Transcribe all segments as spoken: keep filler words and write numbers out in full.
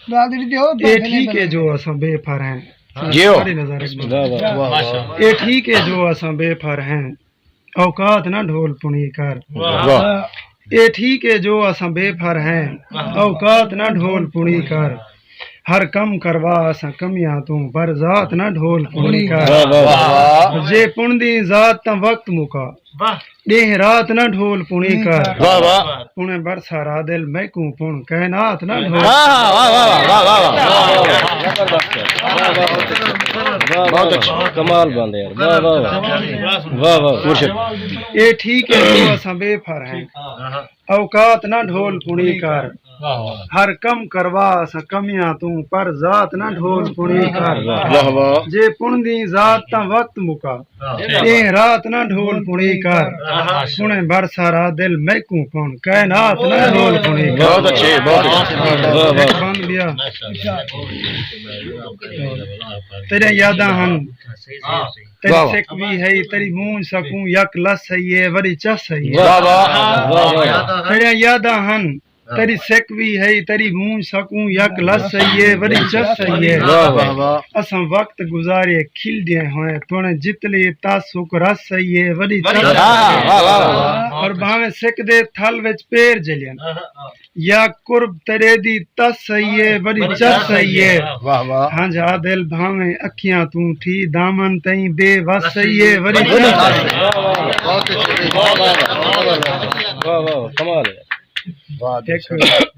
اے ٹھیک ہے جو اساں بے پھر ہیں۔ جیو۔ ساری نظر ہے۔ واہ، واہ۔ اے ٹھیک ہے جو اساں بے پھر ہیں، اوقات نہ ڈھول پݨی کر۔ واہ۔ اے ٹھیک ہے جو اساں بے پھر ہیں، اوقات نہ ڈھول پݨی کر۔ ہر کم کروا اساں کمیاں توں، پر ذات نہ ڈھول پݨی کر۔ واہ، واہ، واہ۔ جے پݨدیں ذات تاں وقت مکا، واہ۔ ݙینہہ رات نہ ڈھول پݨی کر۔ واہ، واہ۔ پݨے برسا را دل میکوں پݨ، کائنات نہ ڈھول۔ ہاں، ہاں، واہ، واہ، واہ۔ بہت اچھا۔ کمال بندے یار۔ واہ، واہ، واہ۔ واہ، واہ، مرشد۔ اے ٹھیک ہے جو اساں بے پھر ہیں، اوقات نہ ڈھول پݨی کر۔ واہ، واہ۔ ہر کم کروا اساں کمیاں توں، پر ذات نہ ڈھول پݨی کر۔ واہ، واہ۔ جے پݨدیں ذات تاں وقت مکا، ݙینہہ رات نہ ڈھول پݨی کر۔ سݨے برسا را دل میکوں پݨ، کائنات نہ ڈھول پݨی کر۔ بہت اچھے، بہت اچھے۔ واہ، واہ۔ ہک بند ٻیا۔ تیݙیاں یاداں ہن، تیݙی واہ، واہ۔ سک وی ہئی، تیݙی مونجھ ساکوں یک لس ہئی ہے، وݙی چس ہئی ہے۔ واہ، واہ۔ واہ، واہ۔ تیݙیاں یاداں ہن، تیݙی سک وی ہئی، تیݙی مونجھ ساکوں یک لس ہئی ہے، وݙی چس ہئی ہے۔ واہ، واہ۔ اساں وقت گزارے کھلدے ہوئے، تݨے جتلی تس ہک رس ہئی ہے، وݙی چس ہئی ہے۔ واہ، واہ، واہ۔ اور بھاویں سک دے تھل وچ پیر جلین، یا قرب تیݙے دی تس ہئی ہے، وݙی چس ہئی ہے۔ واہ، واہ۔ ہنجھا دل بھاویں اکھیاں توں ٹھی، دامن تئیں بے وس ہئی ہے، وݙی چس ہئی ہے۔ واہ، واہ، واہ۔ بہت اچھے۔ واہ، واہ، واہ۔ واہ، واہ، کمال ہے۔ واہ، ہک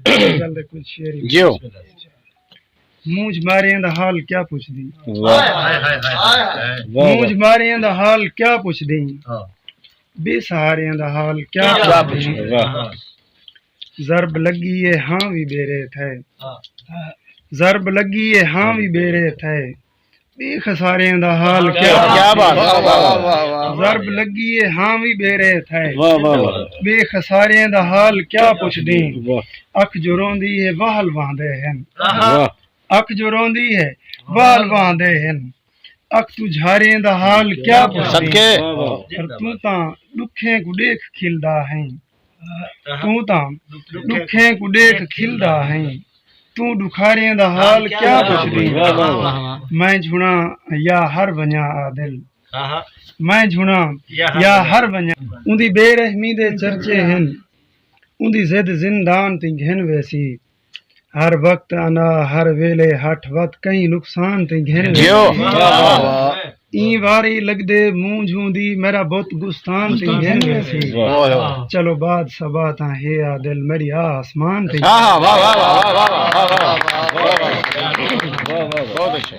غزل دے کجھ شعر۔ جیو۔ مونجھ ماریں دا حال کیا پچھدیں؟ واہ۔ ہائے، ہائے، ہائے، ہائے۔ واہ، واہ۔ مونجھ ماریں دا حال کیا پچھدیں؟ ہاں۔ بے سہاریں دا حال کیا کیا پچھدیں؟ پچھدیں؟ واہ۔ ضرب لڳی ہے ہاں وی ٻیرے تھئے۔ ہاں۔ ضرب لڳی ہے ہاں وی ٻیرے تھئے۔ بے خساریں دا حال کیا کیا بات۔ واہ، واہ، واہ، واہ، واہ۔ ضرب لڳی ہے ہاں وی ٻیرے تھئے۔ واہ، واہ، واہ۔ بے خساریں دا حال کیا پچھدیں؟ واہ۔ اکھ جو روندی ہے وہل واہندے ہن۔ واہ۔ اکھ جو روندی ہے وہل واہندے ہن۔ اکھ توں جھاریں دا حال کیا پچھدیں؟ صدقے۔ پر توں تاں ݙکھیں کوں ݙیکھ کھلدا ہیں۔ توں تاں ݙکھیں کوں ݙیکھ کھلدا ہیں۔ توں ݙکھاریں دا حال کیا پچھدیں؟ واہ، واہ، واہ۔ میں جھݨاں یا ہر ونڄاں عادل۔ میں جھݨاں یا ہر ونڄاں۔ اوندی بے رحمی دے چرچے ہن۔ اوندی ضد زندان تئیں گھن ویسی۔ ہر وقت انا، ہر ویلے ہٹھ وت کہیں نقصان تئیں گھن ویسی۔ جیو۔ واہ، واہ، واہ۔ ایں واری لڳدے مونجھ اوندی میݙا بت گستان تئیں گھن ویسی۔ واہ، واہ۔ چلو بعد صبا تاں ہے عادل میݙی آ آسمان تئیں۔ ہاں، ہاں، واہ، واہ۔ واہ، واہ، بہت اچھا۔